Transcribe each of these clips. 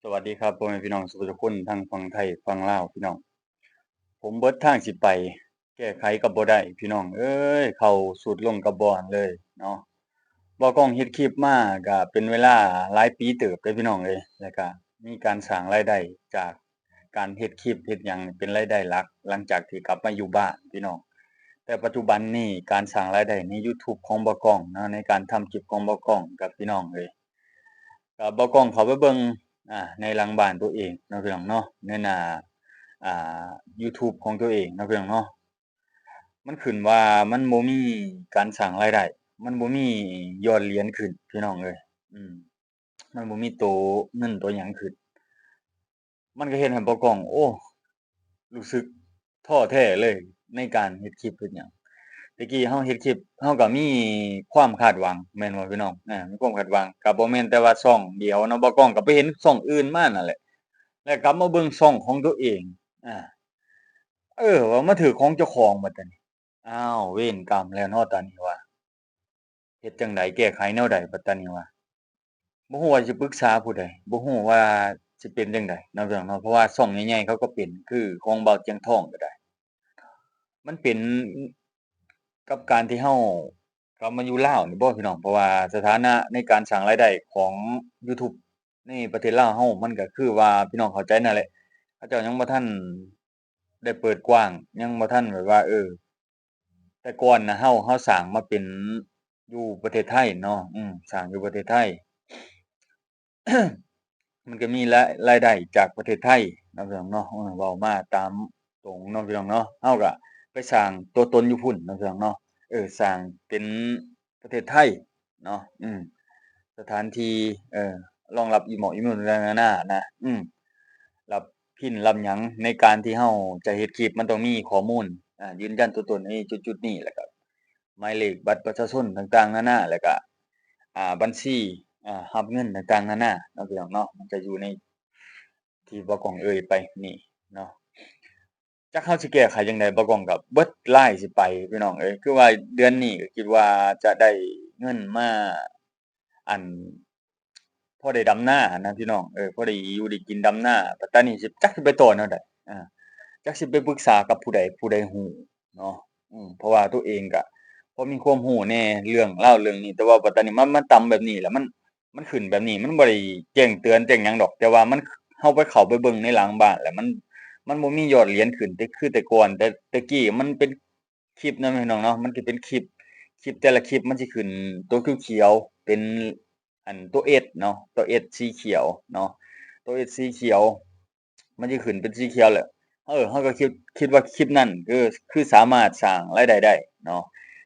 ສະຫວັດດີຄັບ ພໍ່ແມ່ພີ່ນ້ອງສຸຂູສຸຄົນ ທັງຝັ່ງໄທຝັ່ງລາວພີ່ນ້ອງ. ຜົມເບິດທາງຊິໄປ ແກ້ໄຂກໍບໍ່ໄດ້ພີ່ນ້ອງເອີຍ ເຂົ້າຊຸດລົງກັບບ່ອນເລີຍເນາະ. ບ່າວກ້ອງເຮັດຄລິບມາກໍເປັນເວລາຫຼາຍປີເຕີບເດ້ພີ່ນ້ອງເອີຍ ແລ້ວກໍມີການສ້າງລາຍໄດ້ຈາກການເຮັດຄລິບເຮັດຫຍັງ ເປັນລາຍໄດ້ຫຼັກ ຫຼັງຈາກທີ່ກັບມາຢູ່ບ້ານພີ່ນ້ອງ. ແຕ່ປັດຈຸບັນນີ້ການສ້າງລາຍໄດ້ໃນຢູທູບຂອງບ່າວກ້ອງເນາະ ໃນການທຳຄລິບຂອງບ່າວກ້ອງກັບພີ່ນ້ອງເອີຍ ກໍບ່າວກ້ອງເຂົ້າໄປເບິ່ງ ອາ ໃນຫຼັງບ້ານຕົວເອງເນາະພີ່ນ້ອງເນາະ ໃນໜ້າ ອາ ຢູທູບຂອງຕົວເອງເນາະພີ່ນ້ອງເນາະ ມັນຂຶ້ນວ່າມັນບໍ່ມີການສ້າງລາຍໄດ້ ມັນບໍ່ມີຍອດຫຼຽນຂຶ້ນພີ່ນ້ອງເອີຍ ອືມ ມັນບໍ່ມີໂຕເງິນໂຕຫຍັງຂຶ້ນ. ມັນກໍເຮັດໃຫ້ບ່າວກ້ອງ ໂອ້ ຮູ້ສຶກທໍ້ແທ້ເລີຍໃນການເຮັດຄລິບເຮັດຫຍັງ. ແຕ່ກີ້ເຮົາເຮັດຄລິບ ເຮົາກໍມີຄວາມຄາດຫວັງແມ່ນບໍ່ພີ່ນ້ອງ? ອາ ມີຄວາມຄາດຫວັງ ກໍບໍ່ແມ່ນແຕ່ວ່າຊ່ອງດຽວເນາະ ບ່າວກ້ອງກໍໄປເຫັນຊ່ອງອື່ນມານັ້ນແຫຼະ ແລ້ວກັບມາເບິ່ງຊ່ອງຂອງຕົວເອງ ອາ ເອີ ວ່າມາຖືກຂອງເຈົ້າຂອງບັດຕານີ້ ອ້າວ ເວນກຳແລ້ວເນາະຕານີ້ວ່າ ເຮັດຈັ່ງໃດ ແກ້ໄຂແນວໃດບັດຕານີ້ວ່າ ບໍ່ຮູ້ວ່າຊິປຶກສາຜູ້ໃດ ບໍ່ຮູ້ວ່າຊິເປັນຈັ່ງໃດເນາະພີ່ນ້ອງເນາະ ເພາະວ່າຊ່ອງໃຫຍ່ໆເຂົາກໍເປັນ ຄືຂອງບ່າວຈຽງທອງກໍໄດ້ ມັນເປັນກັບການທີ່ເຮົາກັບມາຢູ່ລາວນີ້ບໍ່ພີ່ນ້ອງ ເພາະວ່າສະຖານະໃນການສ້າງລາຍໄດ້ຂອງຢູທູບໃນປະເທດລາວເຮົາ ມັນກໍຄືວ່າພີ່ນ້ອງເຂົ້າໃຈນັ້ນແຫຼະ ເຂົາເຈົ້າຍັງບໍ່ທັນ ໄດ້ເປີດກວ້າງ ຍັງບໍ່ທັນແບບວ່າ ເອີ ແຕ່ກ່ອນນະ ເຮົາ ເຮົາສ້າງມາເປັນຢູ່ປະເທດໄທເນາະ ອືມ ສ້າງຢູ່ປະເທດໄທ ມັນກໍມີລາຍ ລາຍໄດ້ຈາກປະເທດໄທເນາະ ພີ່ນ້ອງເນາະ ເອີ ເວົ້າມາຕາມຕົງເນາະ ພີ່ນ້ອງເນາະ ເຮົາກໍໄປສ້າງຕົວຕົນຢູ່ພຸ້ນເນາະ ພີ່ນ້ອງເນາະ ເອີ ສ້າງເປັນປະເທດໄທ ເນາະ ອືມ ສະຖານທີ່ ເອີ ຮອງຮັບອີ່ໝໍ້ອີ່ໝູ່ຕ່າງໆນານານະ ອືມ ຮັບພິນຮັບຫຍັງ ໃນການທີ່ເຮົາຈະເຮັດຄລິບ ມັນຕ້ອງມີຂໍ້ມູນ ອາ ຢືນຢັນຕົວຕົນໃນຈຸດໆນີ້ ແລ້ວກໍໝາຍເລກບັດປະຊາຊົນຕ່າງໆນານາ ແລ້ວກໍ ອາ ບັນຊີ ອາ ຮັບເງິນຕ່າງໆນານາເນາະ ພີ່ນ້ອງເນາະ ມັນຈະຢູ່ໃນທີ່ບ່າວກ້ອງເອີ່ຍໄປນີ້ເນາະ. ຈັກເຮົາຊິແກ້ໄຂຈັ່ງໃດ ບ່າວກ້ອງກໍເບິດລາຍຊິໄປພີ່ນ້ອງເອີຍ ຄືວ່າເດືອນນີ້ກໍຄິດວ່າຈະໄດ້ເງິນມາ ອັນ ພໍໄດ້ດຳນາຫັ້ນນະພີ່ນ້ອງ ເອີ ພໍໄດ້ຢູ່ໄດ້ກິນດຳນາ ບັດຕານີ້ຊິ ຈັກຊິໄປຕໍ່ແນວໃດ ອາ ຈັກຊິໄປປຶກສາກັບຜູ້ໃດ ຜູ້ໃດຮູ້ເນາະ ອືມ ເພາະວ່າຕົວເອງກໍພໍມີຄວາມຮູ້ແດ່ເລື່ອງລາວເລື່ອງນີ້ ແຕ່ວ່າບັດຕານີ້ມາ ມາຕຳແບບນີ້ແລ້ວ ມັນ ມັນຂຶ້ນແບບນີ້ ມັນບໍ່ໄດ້ແຈ້ງເຕືອນແຈ້ງຫຍັງດອກ ແຕ່ວ່າມັນ ເຮົາໄປເຂົ້າໄປເບິ່ງໃນຫຼັງບ້ານແລ້ວ ມັນ ມັນບໍ່ມີຍອດຫຼຽນຂຶ້ນ ແຕ່ຄືແຕ່ກ່ອນ ແຕ່ ແຕ່ກີ້ມັນເປັນຄລິບເນາະ ພີ່ນ້ອງເນາະ ມັນຊິເປັນຄລິບ ຄລິບແຕ່ລະຄລິບມັນຊິຂຶ້ນຕົວຂຽວໆ ເປັນ ອັນ ຕົວເອັສເນາະ ຕົວເອັສສີຂຽວເນາະ ຕົວເອັສສີຂຽວ ມັນຈະຂຶ້ນເປັນສີຂຽວແຫຼະ ເອີ ເຮົາກໍຄິດ ຄິດວ່າຄລິບນັ້ນຄື ຄືສາມາດສ້າງລາຍໄດ້ໄດ້ເນາະ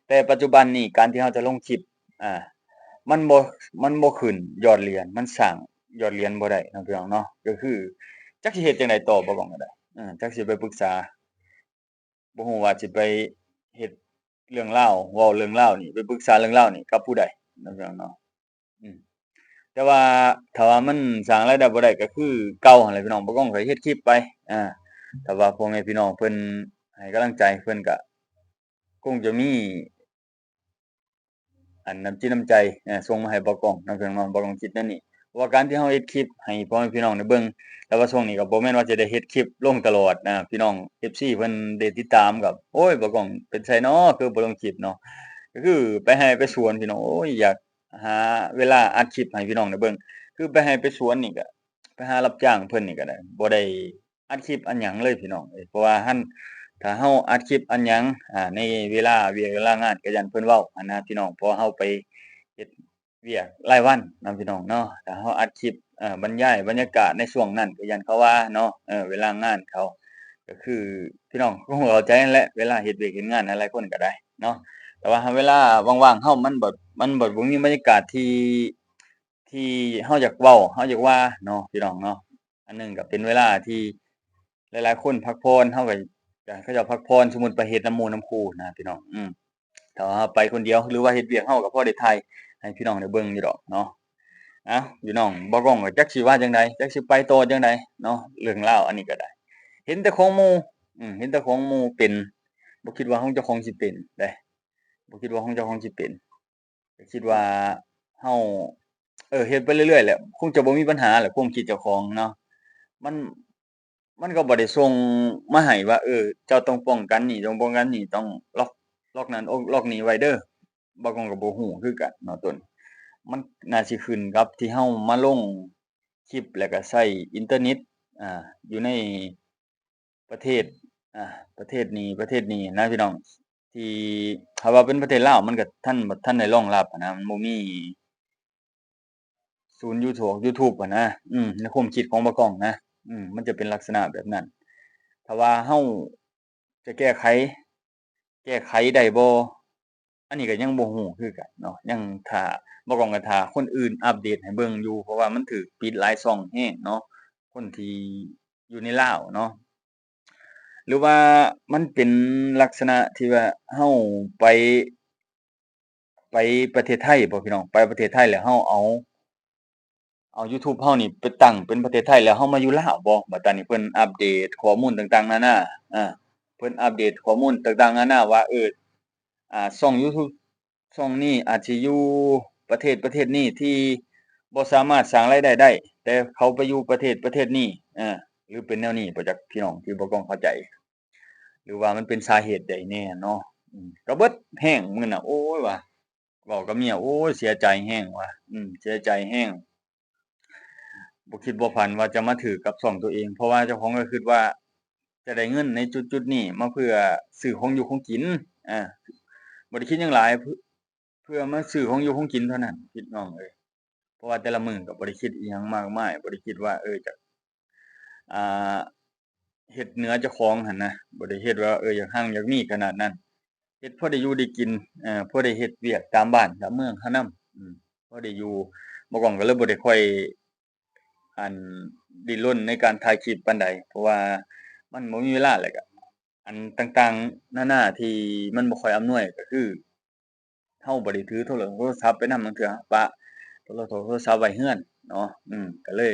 ແຕ່ປັດຈຸບັນນີ້ການທີ່ເຮົາຈະລົງຄລິບ ອາ ມັນບໍ່ ມັນບໍ່ຂຶ້ນຍອດຫຼຽນ ມັນສ້າງຍອດຫຼຽນບໍ່ໄດ້ເນາະ ພີ່ນ້ອງເນາະ ກໍຄືຈັກຊິເຮັດຈັ່ງໃດຕໍ່ ບ່າວກ້ອງກໍໄດ້ ເອີ ຈັກຊິໄປປຶກສາ ບໍ່ຮູ້ວ່າຊິໄປເຮັດເລື່ອງລາວ ເວົ້າເລື່ອງລາວນີ້ ໄປປຶກສາເລື່ອງລາວນີ້ກັບຜູ້ໃດເນາະ ພີ່ນ້ອງເນາະ ອືມ ແຕ່ວ່າຖ້າວ່າມັນສ້າງລາຍໄດ້ບໍ່ໄດ້ກໍຄືເກົ່າຫັ້ນແຫຼະພີ່ນ້ອງ ບ່າວກ້ອງກໍເຮັດຄລິບໄປ ອາ ຖ້າວ່າພໍ່ແມ່ພີ່ນ້ອງເພິ່ນໃຫ້ກຳລັງໃຈ ເພິ່ນກໍຄົງຈະມີ ອັນ ນ້ຳຈິດນ້ຳໃຈ ເອີ ສົ່ງມາໃຫ້ບ່າວກ້ອງເນາະ ພີ່ນ້ອງເນາະ ບ່າວກ້ອງຄິດແນວນີ້ ເພາະວ່າການທີ່ເຮົາເຮັດຄລິບໃຫ້ພໍ່ແມ່ພີ່ນ້ອງໄດ້ເບິ່ງ ແຕ່ວ່າຊ່ວງນີ້ກໍບໍ່ແມ່ນວ່າຈະໄດ້ເຮັດຄລິບລົງຕະຫຼອດນະ ພີ່ນ້ອງເອັຟຊີເພິ່ນໄດ້ຕິດຕາມກໍ ໂອ້ຍ ບ່າວກ້ອງເປັນໃສນໍ ຄືບໍ່ລົງຄລິບເນາະ ກໍຄືໄປໄຮ່ໄປສວນ ພີ່ນ້ອງ ໂອ້ຍ ຢາກຫາເວລາອັດຄລິບໃຫ້ພີ່ນ້ອງໄດ້ເບິ່ງ ຄືໄປໄຮ່ໄປສວນນີ້ກໍ ໄປຫາຮັບຈ້າງເພິ່ນນີ້ກໍໄດ້ ບໍ່ໄດ້ອັດຄລິບອັນຫຍັງເລີຍພີ່ນ້ອງເອີຍ ເພາະວ່າຫັ້ນ ຖ້າເຮົາອັດຄລິບອັນຫຍັງ ອາ ໃນເວລາວຽກເວລາງານ ກໍຢ້ານເພິ່ນເວົ້າຫັ້ນນະພີ່ນ້ອງ ເພາະເຮົາໄປເຮັດວຽກລາຍວັນເນາະ ພີ່ນ້ອງເນາະ ຖ້າເຮົາອັດຄລິບ ເອີ ບັນຍາຍບັນຍາກາດໃນຊ່ວງນັ້ນ ກໍຢ້ານເຂົາວ່າເນາະ ເອີ ເວລາງານເຂົາ ກໍຄືພີ່ນ້ອງຄົງເຂົ້າໃຈຫັ້ນແຫຼະ ເວລາເຮັດວຽກເຮັດງານ ຫຼາຍໆຄົນກໍໄດ້ເນາະ ແຕ່ວ່າເວລາວ່າງໆເຮົາ ມັນບໍ່ ມັນບໍ່ ບໍ່ມີບັນຍາກາດທີ່ ທີ່ເຮົາຢາກເວົ້າ ເຮົາຢາກວ່າເນາະ ພີ່ນ້ອງເນາະ ອັນໜຶ່ງກໍເປັນເວລາທີ່ຫຼາຍໆຄົນພັກຜ່ອນ ເຮົາກໍຢາກໃຫ້ເຂົາເຈົ້າພັກຜ່ອນ ສົມມຸດໄປເຮັດນຳໝູ່ນຳຄູ່ນະ ພີ່ນ້ອງ ອືມ ຖ້າວ່າເຮົາໄປຄົນດຽວ ຫຼືວ່າເຮັດວຽກ ເຮົາກໍພໍໄດ້ຖ່າຍໃຫ້ພີ່ນ້ອງໄດ້ເບິ່ງຢູ່ດອກເນາະ ເອົ້າ ພີ່ນ້ອງ ບ່າວກ້ອງກໍຈັກຊິວ່າຈັ່ງໃດ ຈັກຊິໄປຕໍ່ຈັ່ງໃດເນາະ ເລື່ອງລາວອັນນີ້ກໍໄດ້ ເຫັນແຕ່ຂອງໝູ່ ອືມ ເຫັນແຕ່ຂອງໝູ່ເປັນ ບໍ່ຄິດວ່າຂອງເຈົ້າຂອງຊິເປັນເດ້ ບໍ່ຄິດວ່າຂອງເຈົ້າຂອງຊິເປັນ ກໍຄິດວ່າເຮົາ ເອີ ເຮັດໄປເລື້ອຍໆແຫຼະ ຄົງຈະບໍ່ມີບັນຫາແຫຼະ ຄວາມຄິດເຈົ້າຂອງເນາະ ມັນ ມັນກໍບໍ່ໄດ້ສົ່ງມາໃຫ້ວ່າ ເອີ ເຈົ້າຕ້ອງປ້ອງກັນນີ້ ຕ້ອງປ້ອງກັນນີ້ ຕ້ອງລັອກ ລັອກນັ້ນ ລັອກນີ້ໄວ້ເດີ ບ່າວກ້ອງກໍບໍ່ຮູ້ຄືກັນເນາະ ຕົນ ມັນໜ້າຊິຂຶ້ນກັບທີ່ເຮົາມາລົງຄລິບ ແລ້ວກໍໃຊ້ອິນເຕີເນັດ ອ່າ ຢູ່ໃນປະເທດ ອ່າ ປະເທດນີ້ ປະເທດນີ້ນະພີ່ນ້ອງ ທີ່ ຖ້າວ່າເປັນປະເທດລາວ ມັນກໍທັນ ບໍ່ທັນໄດ້ຮອງຮັບຫັ້ນນະ ມັນບໍ່ມີ ສູນຢູທູບ ຢູທູບຫັ້ນນະ ອືມ ໃນຄວາມຄິດຂອງບ່າວກ້ອງນະ ອືມ ມັນຈະເປັນລັກສະນະແບບນັ້ນ ຖ້າວ່າເຮົາຈະແກ້ໄຂ ແກ້ໄຂໄດ້ບໍ່ ອັນນີ້ກໍຍັງບໍ່ຮູ້ຄືກັນເນາະ ຍັງຖ້າ ບ່າວກ້ອງກໍຖ້າຄົນອື່ນອັບເດດໃຫ້ເບິ່ງຢູ່ ເພາະວ່າມັນຖືກປິດຫຼາຍຊ່ອງແຮງເນາະ ຄົນທີ່ຢູ່ໃນລາວເນາະ ຫຼືວ່າມັນເປັນລັກສະນະທີ່ວ່າເຮົາໄປ ໄປປະເທດໄທບໍພີ່ນ້ອງ ໄປປະເທດໄທແລ້ວເຮົາເອົາ ເອົາຢູທູບເຮົານີ້ໄປຕັ້ງເປັນປະເທດໄທ ແລ້ວເຮົາມາຢູ່ລາວບໍ ບັດຕານີ້ເພິ່ນອັບເດດຂໍ້ມູນຕ່າງໆນານາ ເພິ່ນອັບເດດຂໍ້ມູນຕ່າງໆນານາວ່າ ເອີ ອ່າ ຊ່ອງຢູທູບ ຊ່ອງນີ້ອາດຊິຢູ່ປະເທດ ປະເທດນີ້ທີ່ບໍ່ສາມາດສ້າງລາຍໄດ້ໄດ້ ແຕ່ເຂົາໄປຢູ່ປະເທດ ປະເທດນີ້ ເອີ ຫຼືເປັນແນວນີ້ບໍ່ຈັກພີ່ນ້ອງ ທີ່ບ່າວກ້ອງເຂົ້າໃຈ ຫຼືວ່າມັນເປັນສາເຫດໃດແດ່ເນາະ ອືມ ກໍເບິດແຮງມື້ນັ້ນ ໂອ້ຍ ວ່າ ເວົ້າກັບເມຍ ໂອ້ຍ ເສຍໃຈແຮງວ່າ ອືມ ເສຍໃຈແຮງ ບໍ່ຄິດບໍ່ຝັນວ່າຈະມາຖືກກັບຊ່ອງຕົວເອງ ເພາະວ່າເຈົ້າຂອງກໍຄິດວ່າຈະໄດ້ເງິນໃນຈຸດໆນີ້ມາເພື່ອຊື້ຂອງຢູ່ຂອງກິນ ອ່າ ບໍ່ໄດ້ຄິດຫຍັງຫຼາຍ ເພື່ອ ເພື່ອມາຊື້ຂອງຢູ່ຂອງກິນເທົ່ານັ້ນ ພີ່ນ້ອງເອີຍ ເພາະວ່າແຕ່ລະມື້ກໍບໍ່ໄດ້ຄິດອີ່ຫຍັງມາກມາຍ ບໍ່ໄດ້ຄິດວ່າ ເອີ ຈະ ອ່າ ເຮັດເໜືອເຈົ້າຂອງຫັ້ນນະ ບໍ່ໄດ້ເຮັດວ່າ ເອີ ຢາກຮັ່ງຢາກມີຂະໜາດນັ້ນ ເຮັດພໍໄດ້ຢູ່ໄດ້ກິນ ເອີ ພໍໄດ້ເຮັດວຽກຕາມບ້ານຕາມເມືອງເຮົານຳ ອືມ ພໍໄດ້ຢູ່ ບ່າວກ້ອງກໍເລີຍບໍ່ໄດ້ຄ່ອຍ ອັນ ດີ້ນລົນໃນການຖ່າຍຄລິບປານໃດ ເພາະວ່າມັນບໍ່ມີເວລາ ແລ້ວກະ ອັນຕ່າງໆນານາທີ່ມັນບໍ່ຄ່ອຍອຳນວຍ ກໍຄື ເຮົາບໍ່ໄດ້ຖືໂທລະ ໂທລະສັບໄປນຳ ລາງເທື່ອປະໂທລະ ໂທລະສັບໄວ້ເຮືອນເນາະ ອືມ ກໍເລີຍ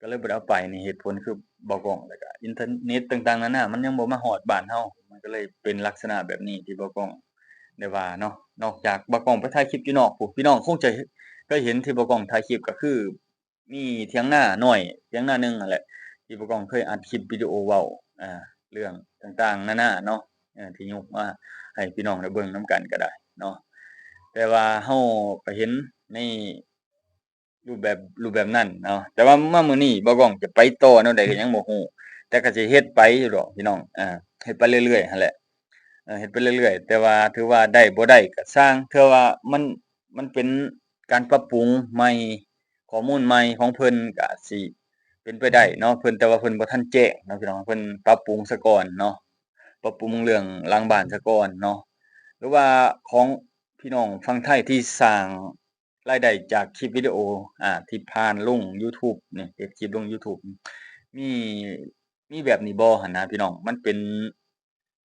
ກໍເລີຍບໍ່ໄດ້ເອົາໄປ ນີ້ເຫດຜົນຄືບ່າວກ້ອງ ແລ້ວກະອິນເຕີເນັດຕ່າງໆນານາ ມັນຍັງບໍ່ມາຮອດບ້ານເຮົາ ມັນກໍເລີຍເປັນລັກສະນະແບບນີ້ທີ່ບ່າວກ້ອງໄດ້ວ່າເນາະ ນອກຈາກບ່າວກ້ອງໄປຖ່າຍຄລິບຢູ່ນອກພຸ້ນ ພີ່ນ້ອງຄົງຈະເຄີຍເຫັນທີ່ບ່າວກ້ອງຖ່າຍຄລິບ ກໍຄື ມີຖຽງນານ້ອຍຖຽງນາໜຶ່ງຫັ້ນແຫຼະ ທີ່ບ່າວກ້ອງເຄີຍອັດຄລິບວິດີໂອເວົ້າ ອ່າ ເລື່ອງຕ່າງໆນານາເນາະ ເອີ ທີ່ຍົກມາໃຫ້ພີ່ນ້ອງໄດ້ເບິ່ງນຳກັນກໍໄດ້ເນາະ ແຕ່ວ່າເຮົາກໍເຫັນໃນຮູບແບບ ຮູບແບບນັ້ນເນາະ ແຕ່ວ່າມາມື້ນີ້ບ່າວກ້ອງຈະໄປຕໍ່ແນວໃດກໍຍັງບໍ່ຮູ້ ແຕ່ກໍຊິເຮັດໄປຢູ່ດອກພີ່ນ້ອງ ອ່າ ເຮັດໄປເລື້ອຍໆຫັ້ນແຫຼະ ເອີ ເຮັດໄປເລື້ອຍໆ ແຕ່ວ່າຖືວ່າໄດ້ບໍ່ໄດ້ກໍຊ່າງ ຖືວ່າມັນ ມັນເປັນການປັບປຸງໃໝ່ ຂໍ້ມູນໃໝ່ຂອງເພິ່ນ ກໍອາດຊິເປັນໄປໄດ້ເນາະ ເພິ່ນ ແຕ່ວ່າເພິ່ນບໍ່ທັນແຈ້ງເນາະພີ່ນ້ອງ ເພິ່ນປັບປຸງສາກ່ອນເນາະ ປັບປຸງເລື່ອງຫຼັງບ້ານສາກ່ອນເນາະ ຫຼືວ່າຂອງພີ່ນ້ອງຝັ່ງໄທທີ່ສ້າງລາຍໄດ້ຈາກຄລິບວິດີໂອ ອ່າ ທີ່ຜ່ານລົງຢູທູບນີ້ ເຮັດຄລິບລົງຢູທູບ ມີ ມີແບບນີ້ບໍ່ຫັ້ນນະພີ່ນ້ອງ ມັນເປັນ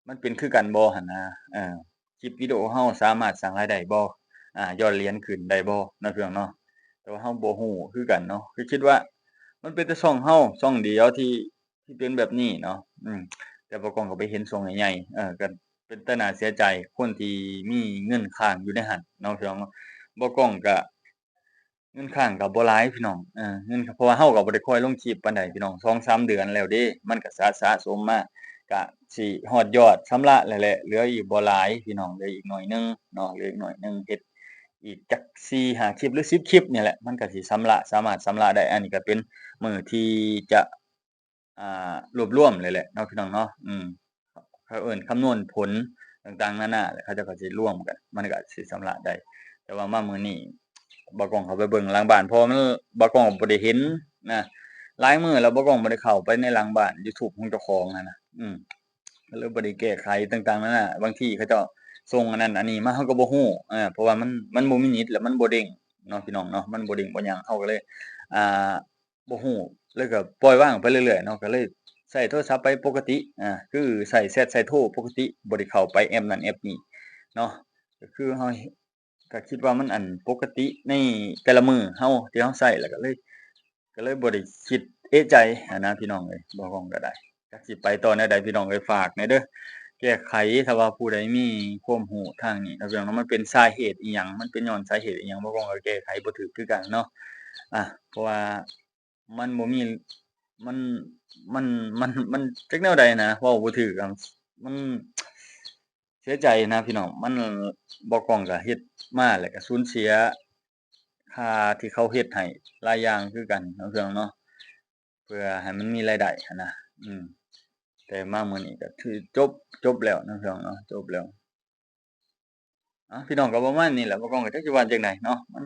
ມັນເປັນຄືກັນບໍ່ຫັ້ນນະ ເອີ ຄລິບວິດີໂອເຮົາສາມາດສ້າງລາຍໄດ້ບໍ່ ອ່າ ຍອດຫຼຽນຂຶ້ນໄດ້ບໍ່ເນາະພີ່ນ້ອງເນາະ ແຕ່ວ່າເຮົາບໍ່ຮູ້ຄືກັນເນາະ ຄືຄິດວ່າມັນເປັນແຕ່ຊ່ອງເຮົາຊ່ອງດຽວທີ່ ທີ່ເປັນແບບນີ້ເນາະ ອືມ ແຕ່ບ່າວກ້ອງກໍໄປເຫັນຊ່ອງໃຫຍ່ໆ ເອີ ກໍເປັນຕາໜ້າເສຍໃຈ ຄົນທີ່ມີເງິນຄ້າງຢູ່ໃນຫັ້ນເນາະພີ່ນ້ອງເນາະ ບ່າວກ້ອງກໍ ເງິນຄ້າງກໍບໍ່ຫຼາຍພີ່ນ້ອງ ເອີ ເງິນ ເພາະວ່າເຮົາກໍບໍ່ໄດ້ຄ່ອຍລົງຄລິບປານໃດພີ່ນ້ອງ ສອງສາມເດືອນແລ້ວເດ້ ມັນກໍສະສະສົມມາ ກະຊິຮອດຍອດຊຳລະແລ້ວແຫຼະ ເຫຼືອອີກບໍ່ຫຼາຍພີ່ນ້ອງ ເຫຼືອອີກໜ້ອຍໜຶ່ງເນາະ ເຫຼືອອີກໜ້ອຍໜຶ່ງ ເຮັດອີກຈັກສີ່ຫ້າຄລິບ ຫຼື ສິບຄລິບນີ້ແຫຼະ ມັນກໍຊິຊຳລະ ສາມາດຊຳລະໄດ້ ອັນນີ້ກໍເປັນມື້ທີ່ຈະ ອ່າ ລວບລວມເລີຍແຫຼະເນາະພີ່ນ້ອງເນາະ ອືມ ເຂົາເອີ້ນຄຳນວນຜົນຕ່າງໆນານາ ແລ້ວເຂົາເຈົ້າກໍຊິລວມກັນ ມັນກໍຊິຊຳລະໄດ້ ແຕ່ວ່າມາມື້ນີ້ບ່າວກ້ອງເຂົ້າໄປເບິ່ງຫຼັງບ້ານ ເພາະວ່າມັນ ບ່າວກ້ອງບໍ່ໄດ້ເຫັນນະ ຫຼາຍມື້ແລ້ວບ່າວກ້ອງບໍ່ໄດ້ເຂົ້າໄປໃນຫຼັງບ້ານຢູທູບຂອງເຈົ້າຂອງຫັ້ນນະ ອືມ ກໍເລີຍບໍ່ໄດ້ແກ້ໄຂຕ່າງໆນານາ ບາງທີເຂົາເຈົ້າສົ່ງອັນນັ້ນອັນນີ້ມາ ເຮົາກໍບໍ່ຮູ້ ເພາະວ່າມັນ ມັນບໍ່ມີນິດ ແລ້ວມັນບໍ່ເດ້ງເນາະພີ່ນ້ອງເນາະ ມັນບໍ່ເດ້ງບໍ່ຫຍັງ ເຮົາກໍເລີຍ ອ່າ ບໍ່ຮູ້ ແລ້ວກໍປ່ອຍວາງໄປເລື້ອຍໆເນາະ ກໍເລີຍໃຊ້ໂທລະສັບໄປປົກກະຕິ ອ່າ ຄືໃຊ້ແຊັດໃຊ້ໂທປົກກະຕິ ບໍ່ໄດ້ເຂົ້າໄປແອັບນັ້ນແອັບນີ້ເນາະ ກໍຄືເຮົາ ກໍຄິດວ່າມັນ ອັນ ປົກກະຕິໃນແຕ່ລະມື້ເຮົາ ທີ່ເຮົາໃຊ້ ແລ້ວກໍເລີຍ ກໍເລີຍບໍ່ໄດ້ຄິດເອະໃຈຫັ້ນນະພີ່ນ້ອງເອີຍ ບ່າວກ້ອງກໍໄດ້ ຈັກຊິໄປຕໍ່ແນວໃດພີ່ນ້ອງເອີຍ ຝາກແດ່ເດີ ແກ້ໄຂ ຖ້າວ່າຜູ້ໃດມີຄວາມຮູ້ທາງນີ້ເນາະ ພີ່ນ້ອງເນາະ ມັນເປັນສາເຫດອີ່ຫຍັງ ມັນເປັນຍ້ອນສາເຫດອີ່ຫຍັງ ບ່າວກ້ອງກໍແກ້ໄຂບໍ່ຖືກຄືກັນເນາະ ອາ ເພາະວ່າມັນບໍ່ມີ ມັນ ມັນ ມັນ ມັນຈັກແນວໃດນະ ເວົ້າບໍ່ຖືກ ມັນເສຍໃຈນະພີ່ນ້ອງ ມັນ ບ່າວກ້ອງກໍເຮັດມາ ແລ້ວກໍສູນເສຍ ຄ່າທີ່ເຂົາເຮັດໃຫ້ຫຼາຍຢ່າງຄືກັນເນາະ ພີ່ນ້ອງເນາະ ເພື່ອໃຫ້ມັນມີລາຍໄດ້ຫັ້ນນະ ອືມ ແຕ່ມາມື້ນີ້ກໍຖືຈົບ ຈົບແລ້ວເນາະ ພີ່ນ້ອງເນາະ ຈົບແລ້ວ ເອົ້າ ພີ່ນ້ອງ ກໍປະມານນີ້ແຫຼະ ບ່າວກ້ອງກໍຈັກຊິວ່າຈັ່ງໃດເນາະ ມັນ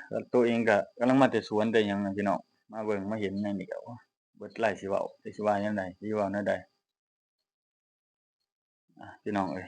ແລ້ວໂຕເອງກໍກຳລັງມາແຕ່ສວນແຕ່ຫຍັງນະ ພີ່ນ້ອງ ມາເບິ່ງມາເຫັນແນວນີ້ກໍ ໂອ້ ເບິດຫຼາຍຊິເວົ້າ ຊິວ່າແນວໃດ ຊິເວົ້າແນວໃດ ອາ ພີ່ນ້ອງເອີຍ